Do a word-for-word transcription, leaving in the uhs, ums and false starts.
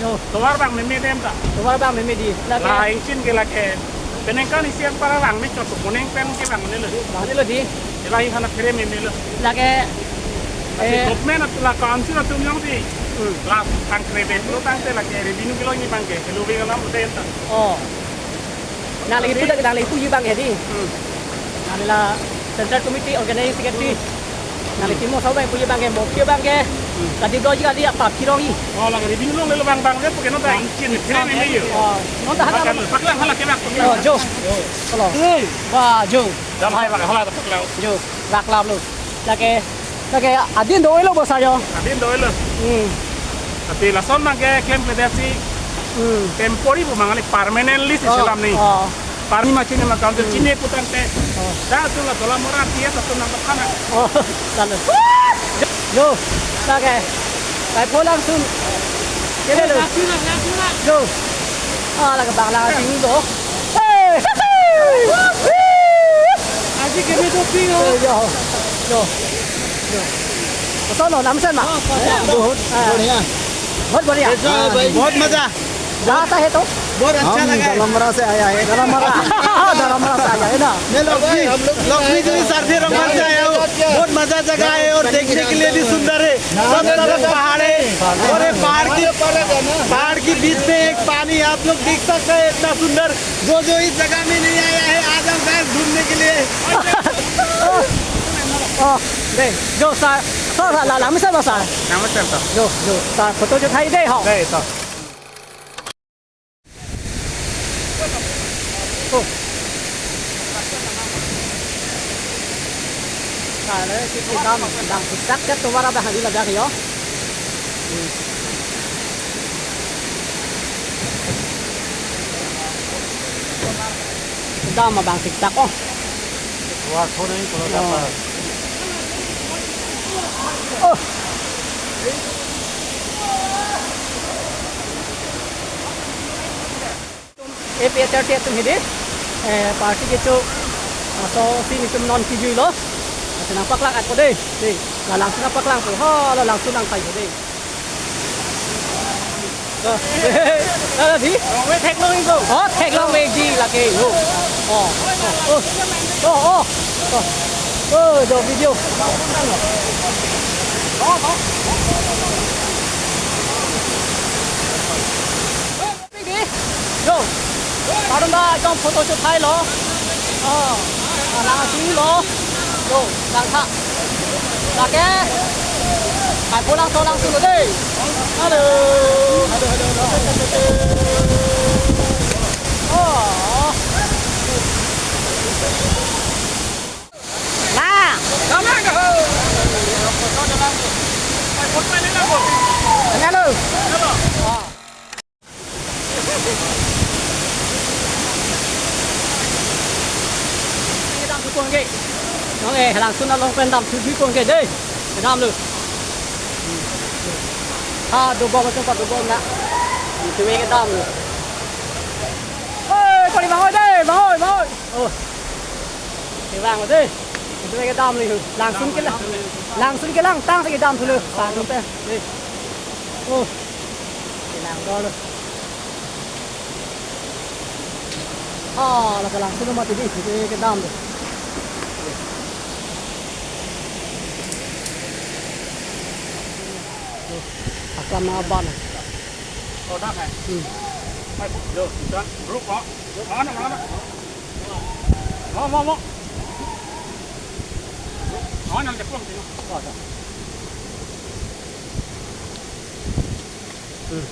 Yo. Tovar abang meme dem ta. Tovar abang meme dei. Lake. La ingchin ke lake. Penang kan isi anpar abang me chot kuning pen ke abang nelo. Abang nelo dei. Ela hi hana phere meme lo. Lake. Lasi eh, government atula council atum jongsi. Hmm. La tangkre ben lo tangte lake revenue kelo ni abang ke. Kelo bing alam dem ta. Oh. Nangli pu dak, nangli puji abang ke dei. Hmm. Nangli la Central Committee Organizing Secretary. Hmm. Nangli timo sa abang puji abang ke, mo pi abang ke. Hmm. Kadi doji kadi apa pirong i. Oh, lake revenue long lelo abang abang le pu ke non ta ingchin. Phere meme yo. Oh, non ta hala. Paklang, paklang hala ke bak. Oh, jo. Hello. Hey. Wah, jo. Dam hai bak hala ta paklang. Jo. Paklang lo. Lake, lake adin do-elo bo sar yo. Adin do-elo. Hmm. Tapi lason abang ke klemkledet si. Hmm. Temporary pu abang kali, permanently si oh, selam ni. Oh. Parni machin ma kam tu hmm, chine pu tangte. Oh. Dak tu la Dolamara T S atum nangpathan. Oh, lalu. Yo, lake. Kai pulang sun. Kene lo. Yo. Ah, lake bangla sing do. Hey! Aji kene do ping ho. Yo, yo. Yo. Koson lo, lamsen ma? Oh, koson. बहुत, हाँ। बढ़िया। बहुत बढ़िया। कैसा है भाई? बहुत मजा। जाता है तो? बहुत अच्छा हम लगा है। दलमरा से आया है। दलमरा। दलमरा से आया है ना? मैं लक्ष्मी, लक्ष्मी जी, सारथी रंगमंच से आया हूँ। बहुत मजा जगह है और देखने के लिए भी सुंदर है। सब तरफ पहाड़ है और ये पहाड़ की, पहाड़ के बीच में एक पानी आप लोग देख सकते हैं, इतना सुंदर। जो जो इस जगह में नहीं आया है, आ जाओ guys घूमने के लिए। Oh, dei, jo sar, sar, sar, la, la, mesen ma sar. Namaste, sir. Jo, jo, sar, photo jo thai dei, ho. Dei, sir. Oh. Sar, le, si, si, dam, dam, si, tak, tak, tovar abang hadi ladak yo. Dam abang siksak, oh. Wah, thon ini kalau oh, dapat. Oh. A P H L C atum hidi, eh, party kecho, ah, aso si nelitum non kijuilo. Asin nangpaklang at ko dei. Dei, la langsun nangpaklang po. Ha, la langsun nangpai ko dei. Oh, eh, eh, eh, di? Long way theklong iko. Oh, theklong way di lake. Oh. Oh, oh, oh, oh, oh. Oh, do video. Oh, oh. Pigi. Yo. Parong ba jong photo shoot thailo. Oh. Alang si lo. Yo, lang tha. Lake. Kai pulang so langsun lo dei. Hello. Hello, hello, hello. Oh. Nah. Tama ka ho. Hello. Kedam thu pon ke. Nong eh, langsun along pen dam thu pon ke dei. Kedam lo. Ha, dobom atum pa dobom na. Itu me kedam lo. Oi, kori bang oi dei, bang oi, bang oi. Oh. Kevang dei. Itu kedam lo. Langsun kelang. Langsun kelang tang si kedam thulo. Langsun te. Dei. Oh. Kelang dolo. Ah, la langsun mati dei. Itu kedam lo. Akam na aban. Kodak hai. Hmm. Hai, bro, kita group kok. Mana, mana? Mau, mau, mau. Mana yang depan sini? Kodak. Hmm.